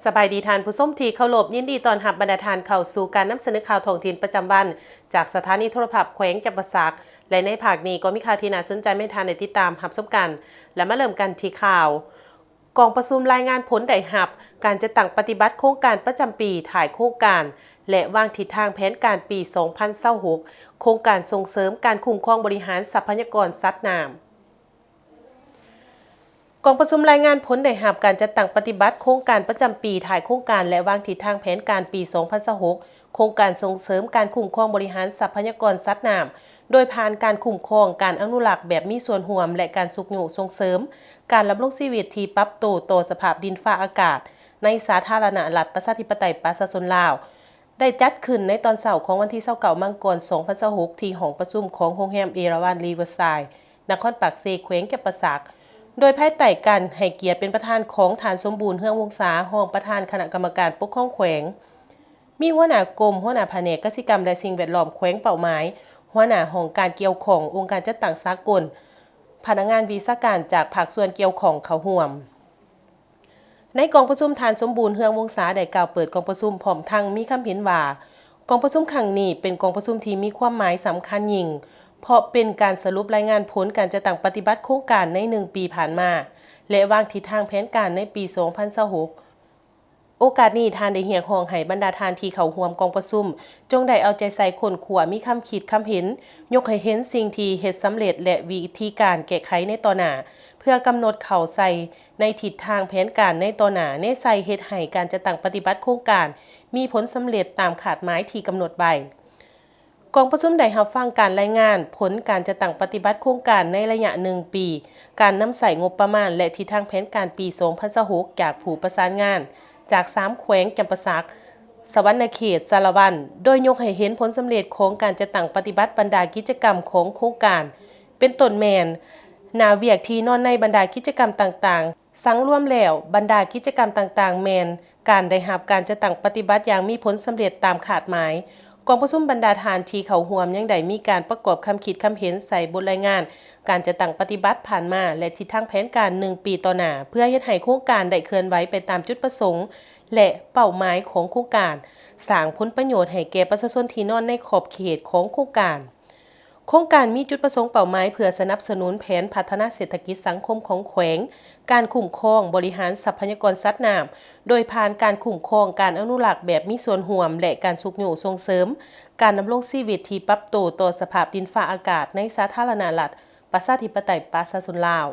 ສະບາຍດີທ່ານຜູ້ຊົມທີ່ເຄົາລົບ, ຍິນດີຕ້ອນຮັບບັນດາທ່ານເຂົ້າສູ່ການນຳສະເໜີຂ່າວທ້ອງຖິ່ນປະຈຳວັນ ຈາກສະຖານີໂທລະພາບແຂວງຈຳປາສັກ ແລະ ໃນພາກນີ້ກໍມີຂ່າວທີ່ໜ້າສົນໃຈມາໃຫ້ທ່ານໄດ້ຕິດຕາມຮັບຊົມກັນ ແລະ ມາເລີ່ມກັນທີ່ຂ່າວ. ກອງປະຊຸມລາຍງານຜົນໄດ້ຮັບການຈັດຕັ້ງປະຕິບັດໂຄງການປະຈຳປີ, ທ້າຍໂຄງການ ແລະ ວາງທິດທາງແຜນການປີສອງພັນຊາວຫົກ ໂຄງການສົ່ງເສີມການຄຸ້ມຄອງບໍລິຫານຊັບພະຍາກອນສັດນ້ຳ. ກອງປະຊຸມລາຍງານຜົນໄດ້ຮັບການຈັດຕັ້ງປະຕິບັດໂຄງການປະຈຳປີ, ທ້າຍໂຄງການ ແລະ ວາງທິດທາງແຜນການປີສອງພັນຊາວຫົກ ໂຄງການສົ່ງເສີມການຄຸ້ມຄອງບໍລິຫານຊັບພະຍາກອນສັດນ້ຳ ໂດຍຜ່ານການຄຸ້ມຄອງ, ການອະນຸລັກແບບມີສ່ວນຮ່ວມ ແລະ ການຊຸກຍູ້ສົ່ງເສີມການດຳລົງຊີວິດທີ່ປັບໂຕຕໍ່ສະພາບດິນຟ້າອາກາດ ໃນສາທາລະນະລັດ ປະຊາທິປະໄຕ ປະຊາຊົນລາວ ໄດ້ຈັດຂຶ້ນໃນຕອນເຊົ້າຂອງວັນທີຊາວເກົ້າ ມັງກອນ ສອງພັນຊາວຫົກ ທີ່ຫ້ອງປະຊຸມຂອງໂຮງແຮມເອລາວັນ ຣີເວີຊາຍ ນະຄອນປາກເຊ ແຂວງຈຳປາສັກ ໂດຍພາຍໃຕ້ການໃຫ້ກຽດເປັນປະທານຂອງທ່ານ ສົມບູນ ເຮືອງວົງສາ ຮອງປະທານຄະນະກຳມະການປົກຄອງແຂວງ, ມີຫົວໜ້າກົມ, ຫົວໜ້າພະແນກກະສິກຳ ແລະ ສິ່ງແວດລ້ອມແຂວງເປົ້າໝາຍ, ຫົວໜ້າຫ້ອງການກ່ຽວຂ້ອງ, ອົງການຈັດຕັ້ງສາກົນ, ພະນັກງານວິຊາການຈາກພາກສ່ວນກ່ຽວຂ້ອງເຂົ້າຮ່ວມ. ໃນກອງປະຊຸມ, ທ່ານ ສົມບູນ ເຮືອງວົງສາ ໄດ້ກ່າວເປີດກອງປະຊຸມ ພ້ອມທັງມີຄຳເຫັນວ່າ ກອງປະຊຸມຄັ້ງນີ້ເປັນກອງປະຊຸມທີ່ມີຄວາມໝາຍສຳຄັນຍິ່ງ ເພາະເປັນການສະຫຼຸບລາຍງານຜົນການຈັດຕັ້ງປະຕິບັດໂຄງການໃນໜຶ່ງປີຜ່ານມາ ແລະ ວາງທິດທາງແຜນການໃນປີສອງພັນຊາວຫົກ. ໂອກາດນີ້ ທ່ານໄດ້ຮຽກຮ້ອງໃຫ້ບັນດາທ່ານທີ່ເຂົ້າຮ່ວມກອງປະຊຸມ ຈົ່ງໄດ້ເອົາໃຈໃສ່ຄົ້ນຄວ້າ, ມີຄຳຄິດຄຳເຫັນ, ຍົກໃຫ້ເຫັນສິ່ງທີ່ເຮັດສຳເລັດ ແລະ ວິທີການແກ້ໄຂໃນຕໍ່ໜ້າ ເພື່ອກຳນົດເຂົ້າໃສ່ໃນທິດທາງແຜນການໃນຕໍ່ໜ້າ, ແນໃສ່ເຮັດໃຫ້ການຈັດຕັ້ງປະຕິບັດໂຄງການມີຜົນສຳເລັດຕາມຄາດໝາຍທີ່ກຳນົດໄວ້. ກອງປະຊຸມໄດ້ຮັບຟັງການລາຍງານຜົນການຈັດຕັ້ງປະຕິບັດໂຄງການໃນໄລຍະໜຶ່ງປີ, ການນຳໃຊ້ງົບປະມານ ແລະ ທິດທາງແຜນການປີສອງພັນຊາວຫົກ ຈາກຜູ້ປະສານງານຈາກສາມແຂວງ ຈຳປາສັກ, ສະຫວັນນະເຂດ, ສາລະວັນ, ໂດຍຍົກໃຫ້ເຫັນຜົນສຳເລັດຂອງການຈັດຕັ້ງປະຕິບັດບັນດາກິດຈະກຳຂອງໂຄງການ ເປັນຕົ້ນແມ່ນ ໜ້າວຽກທີ່ນອນໃນບັນດາກິດຈະກຳຕ່າງໆ, ສັງລວມແລ້ວ ບັນດາກິດຈະກຳຕ່າງໆ ແມ່ນການໄດ້ຮັບການຈັດຕັ້ງປະຕິບັດຢ່າງມີຜົນສຳເລັດຕາມຄາດໝາຍ. ກອງປະຊຸມບັນດາທ່ານທີ່ເຂົ້າຮ່ວມຍັງໄດ້ມີການປະກອບຄຳຄິດຄຳເຫັນໃສ່ບົດລາຍງານການຈັດຕັ້ງປະຕິບັດຜ່ານມາ ແລະ ທິດທາງແຜນການໜຶ່ງປີຕໍ່ໜ້າ ເພື່ອເຮັດໃຫ້ໂຄງການໄດ້ເຄື່ອນໄຫວໄປຕາມຈຸດປະສົງ ແລະ ເປົ້າໝາຍຂອງໂຄງການ, ສ້າງຜົນປະໂຫຍດໃຫ້ແກ່ປະຊາຊົນທີ່ນອນໃນຂອບເຂດຂອງໂຄງການ. ໂຄງການມີຈຸດປະສົງເປົ້າໝາຍເພື່ອສະໜັບສະໜູນແຜນພັດທະນາເສດຖະກິດສັງຄົມຂອງແຂວງ, ການຄຸ້ມຄອງບໍລິຫານຊັບພະຍາກອນສັດນ້ຳ ໂດຍຜ່ານການຄຸ້ມຄອງ, ການອະນຸລັກແບບມີສ່ວນຮ່ວມ ແລະ ການຊຸກຍູ້ສົ່ງເສີມການດຳລົງຊີວິດທີ່ປັບໂຕຕໍ່ສະພາບດິນຟ້າອາກາດໃນສາທາລະນະລັດ ປະຊາທິປະໄຕ ປະຊາຊົນລາວ.